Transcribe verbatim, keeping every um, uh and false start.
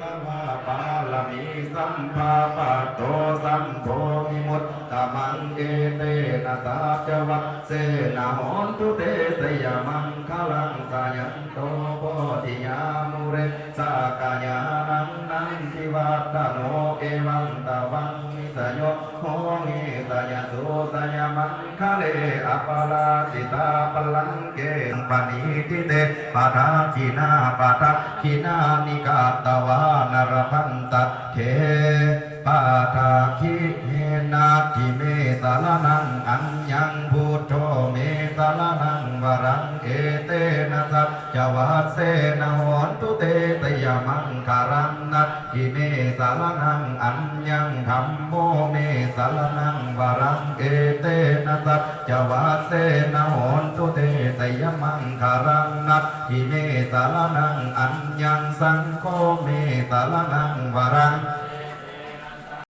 Vā pāramī sabbā patto sambodhimuttamaṃ, etena saccavajjena hotu te jayamaṅgalaṃ. Jayanto bodhiyā mūle sakyānaṃ nandivaḍḍhano, evaṃ tvaṃ vijayo hohi jayassu jayamaṅ gale, aparājitapallaṅke paṇidhī te padakkhiṇā, padakkhiṇāni katvāna labhantatthe padakkhiṇe. Natthi me saraṇaṃ aññaṃ, buddho me saraṇaṃ varaṃ, etena saccavajjena hotu te jayamaṅgalaṃ. Natthi me saraṇaṃ aññaṃ, dhammo me saraṇaṃ varaṃ, etena saccavajjena hotu te jayamaṅgalaṃ. Natthi me saraṇaṃ aññaṃ, saṅgho me saraṇaṃ varaṃ,